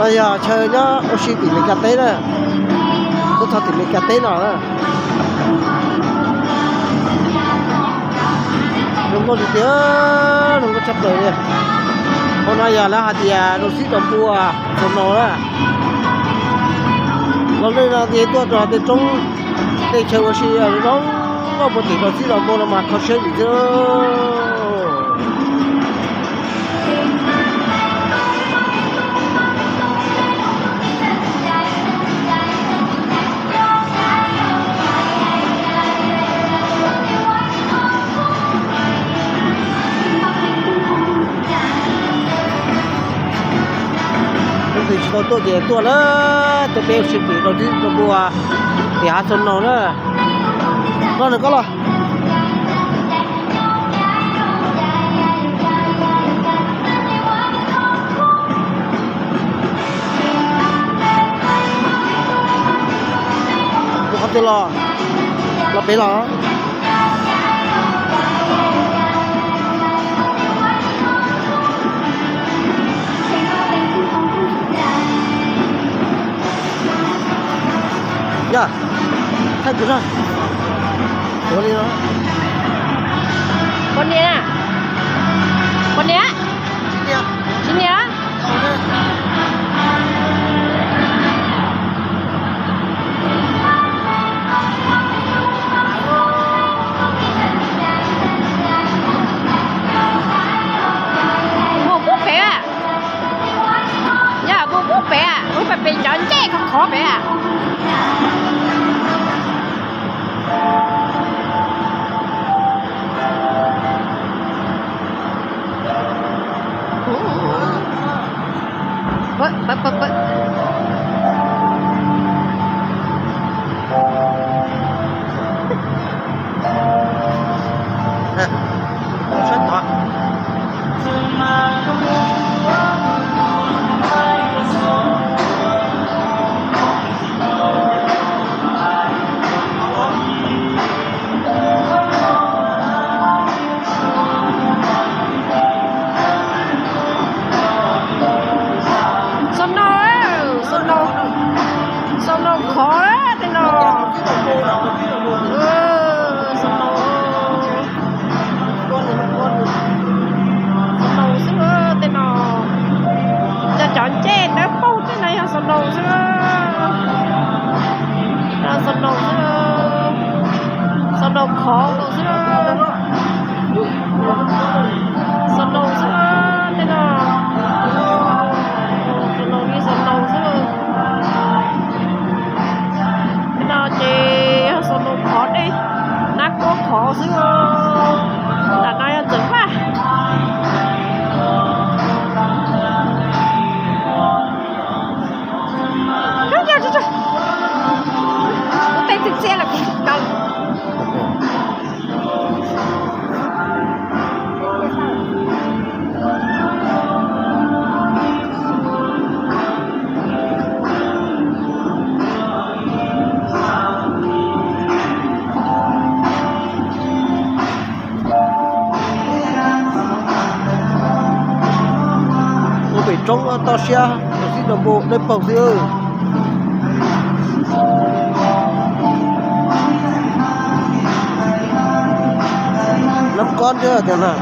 No yog chaw nyob ua si tim Meskas teb na, tuaj txog tim Meskas teb no na. Zoo nkauj tiag tiag, zoo nkauj tshaj plaws li. Qhov no yog lawv hais tias rau xib rau npua, rau no na. Los nej no ces tuaj rau tej roob, tej chaw ua si zoo nkauj puag tim rau xib rau npua no mas kho siab yim xwb. Leej twg tsis tau tuaj ces tuaj na, tuaj peb ua si tim rau xib rau npua, tim hav Xos Naus na. Los nws koj los. Mus qhov twg los? Los pem los. Yog, thaij kuv zog. Ua li no. Poj niam, poj niam, tsis niam. Mus pub pem, yog mus pub pem, mus pem pem cov ncej khov khov pem. Xos Naus, Xos Naus, Xos Naus khov tej no. Xos Naus, Xos Naus xwb tej no. Cov, cov ncej tawb paug tej no yog Xos Naus xwb. Xos Naus xwb, Xos Naus khov xwb. Xos Naus xwb tej no. Xos Naus li Xos Naus xwb. Tej no ces yog Xos Naus khov dej, nab kuab khov xwb. Nram no yog Ntxawm Vaj. Ub, yog, kuv tej txiv txiaj los kuv tsis tau. Ua pem roob toj siab, xib rau npua dawb paug xwb. Nab kob thiab tiag na.